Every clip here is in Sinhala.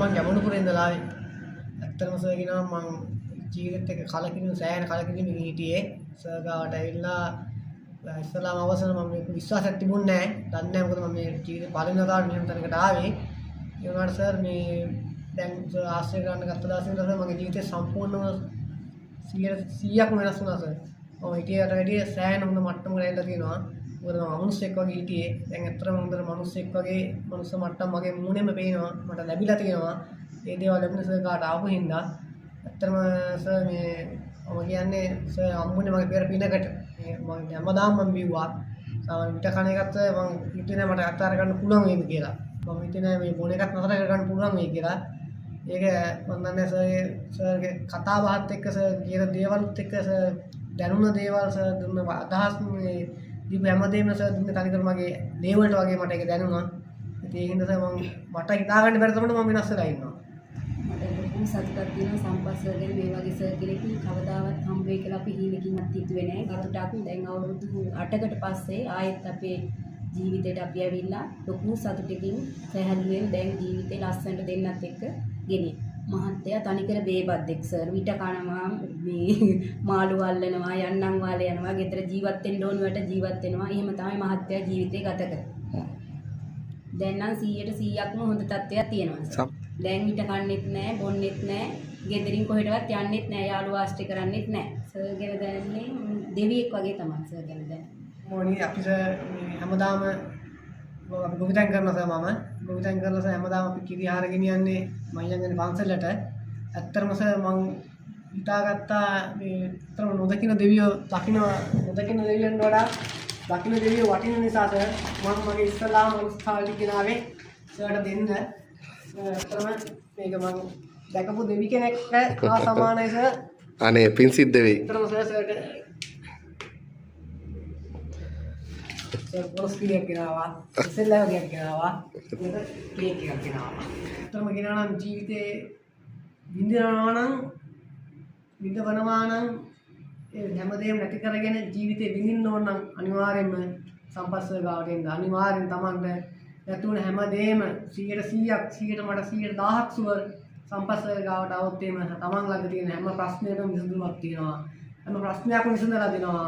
මං ගැමුණුපුරේ ඉඳලා ආවේ. ඇත්තටම සර් කියනවා මං ජීවිතේත් එක්ක කලකිරීම සෑහෙන කලකිරීමකින් හිටියේ. සර් ගාවට ඇවිල්ලා ඉස්සලාම අවසන මම මේක විශ්වාසයක් තිබුණේ නැහැ. දන්නේ නැහැ මොකද මම මේ ජීවිතේ පළවෙනි වතාවට මෙහෙම තැනකට ආවේ. ඒ වුණාට සර් මේ දැන් සර් ආශ්‍රය කරන්න ගත්ත දවසේ ඉඳලා සර් මගේ ජීවිතේ සම්පූර්ණම 100%ක්ම වෙනස් වුණා සර්. මම හිටියට වැඩිය සෑහෙන හොඳ මට්ටමකට ඇවිල්ලා තියෙනවා. මොකද මම අමනුෂ්‍යෙක් වගේ හිටියේ. දැන් ඇත්තටම හොඳට මනුස්සයෙක් වගේ මනුස්ස මට්ටම් මගේ මූණෙම පේනවා. මට ලැබිලා තියෙනවා. ඒ දේවල් ලැබුණේ සර් කාට ආපු හින්දා. ඇත්තටම සර් මේ මම කියන්නේ සර් හම්බුනේ මගේ පෙර පිනකට. මේ මම හැමදාම මම බිව්වා. සාමාන්‍ය විට කන එකත් මං හිතුවේ නෑ මට අත්හර ගන්න පුළුවන් වේද කියලා. මම හිතුවේ නෑ මේ බොන එකත් නතර කරගන්න පුළුවන් වෙයි කියලා. ඒක මං දන්නේ සර්ගේ කතා බහත් එක්ක සර් කියන දේවලුත් එක්ක සර් දැනුණ දේවල් සර් දුන්න අදහස් මේ දීපු හැමදේම සර් දුන්නේ තනිකර මගේ ලේ වලට වගේ මට ඒක දැනුණා. ඉතින් ඒ හින්දා සර් මං මට හිතා ගන්න බැරි තරමට මම වෙනස් වෙලා ඉන්නවා. මට ලොකු සතුටක් තියෙනවා සම්පත් සර් ගැන. මේ වගේ සර් කෙනෙක් කවදාවත් හම්බ වෙයි කියලා අපි හීනකින්වත් හිතුවේ නෑ. සතුටක්. දැන් අවුරුදු 8කට පස්සේ ආයෙත් අපේ ජීවිතේට අපි ඇවිල්ලා ලොකු සතුටකින් සැහැල්ලුවෙන් දැන් ජීවිතේ ලස්සනට දෙන්නත් එක්ක ගෙනියන. මහත්තයා තනිකර බේබද්දෙක් සර්. විට කනවා, මේ මාළු අල්ලනවා, යන්නම් වාලේ යනවා, ගෙදර ජීවත් වෙන්න ඕන වට ජීවත් වෙනවා. එහෙම තමයි මහත්තයා ජීවිතේ ගත කරන්නේ. දැන් නම් 100%ක්ම හොඳ තත්ත්වයක් තියෙනවා සර්. දැන් විට කන්නෙත් නෑ, බොන්නෙත් නෑ, ගෙදරින් කොහෙටවත් යන්නෙත් නෑ, යාළුවා ආශ්‍රය කරන්නෙත් නෑ. සර් ගැන දැනන්නේ දෙවියෙක් වගේ තමයි සර් ගැන දැනන්නේ. මොනි අපි සර් මේ හැමදාම අපි ගොවිතැන් කරනවා සර්. මම ගොවිතැන් කරලා සර් හැමදාම අපි කිරි ආහාර ගෙනියන්නේ මහියංගනේ පන්සලට. ඇත්තටම සර් මං හිතාගත්තා මේ ඇත්තටම නොදකින දෙවියෝ දකින්න නොදකින දෙවියන්ට වඩා දකින දෙවියෝ වටින නිසා සර් මම මගේ ඉස්සලාම මනුස්ථාවලට ගෙනාවේ සර්ට දෙන්න. ඇත්තටම මේක මං දැකපු දෙවි කෙනෙක්ට හා සමානයි සර්. අනේ පින් සිද්ධ වෙයි. ඇත්තටම සර් සර්ට සර් පොරොස් කිරියක් ගෙනාවා, ඉස්සෙල්ලා වගේක් ගෙනාවා, ඊට කේක් එකක් ගෙනාවා. ඇත්තටම කියනවා නම් ජීවිතේ විඳිනවා නම් විඳවනවා නම් ඒ හැමදේම නැති කරගෙන ජීවිතේ විඳින්න ඕන නම් අනිවාර්යයෙන්ම සම්පත් සර් ගාවට එන්න. අනිවාර්යෙන් තමන්ට නැතුණ හැමදේම 100%ක් 100ට මට 100,000ක් සුවර් සම්පත් සර් ගාවට આવොත් එහෙම තමන් ළඟ තියෙන හැම ප්‍රශ්නයකම විසඳුමක් තියෙනවා. හැම ප්‍රශ්නයක්ම විසඳලා දෙනවා.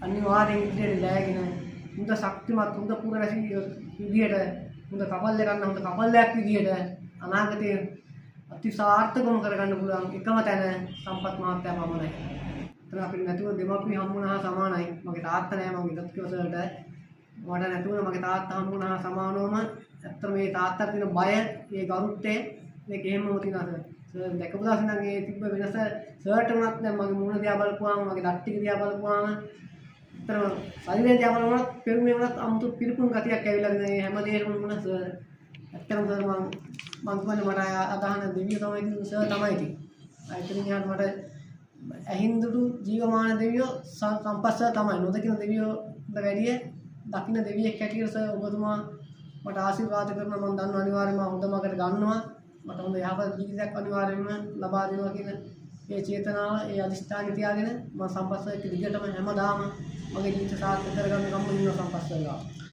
අනිවාර්යෙන් ඉදිරියට ලෑගෙන හොඳ ශක්තිමත් හොඳ පුරවැසි විදියට හොඳ කපල් එකක් නම් හොඳ කපල් එකක් විදියට අනාගතයේ අති සාර්ථකවම කරගන්න පුළුවන් එකම තැන සම්පත් මහත්තයා පමණයි. එතන අපිට නැතුව දෙමාපිය හම්බුණා හා සමානයි. මගේ තාත්තා නෑ, මම ඉදත් කිව්ව සර්ට. මට නැතුව මගේ තාත්තා හම්බුණා හා සමානවම ඇත්තට මේ තාත්තට තියෙන බය, ඒ ගරුත්වය මේක එහෙමම තියෙනවා සර්. සර් දැකපු දවසේ නම් ඒ තිබ්බ වෙනස සර්ට වුණත් දැන් මගේ මූණ දිහා බලපුවාම මගේ දත් ටික දිහා බලපුවාම ඇත්තටම ශරීරය දිහා බලපුවම පෙරුමේ වුණත් අමුතු පිරිපුන් ගතියක් ඇවිල්ලා තියෙනවා. මේ හැම දෙයකම වුණා සර්. ඇත්තටම සර් මං මං කියන්නේ මට අදහන දෙවියෝ තමයි ඉතින් සර් තමයි ඉතින්. ආයතනින් එහාට මට ඇහින් දුටු ජීවමාන දෙවියෝ සම්පත් සර් තමයි. නොදකින දෙවියෝ වැඩිය දකින්න දෙවියෙක් හැටියට සර් ඔබතුමා මට ආශිර්වාද කරනවා. මං දන්නවා අනිවාර්යයෙන්ම හොඳ මගට ගන්නවා. මට හොඳ යහපත් ජීවිතයක් අනිවාර්යයෙන්ම ලබා දෙනවා කියන ඒ චේතනාව, ඒ අදිෂ්ඨානය තියාගෙන මම සම්පත් සර් එක්ක දිගටම හැමදාම මගේ ජීවිත සාර්ථක කරගන්න කම්ම ඉන්නවා සම්පත් සර් ගාව.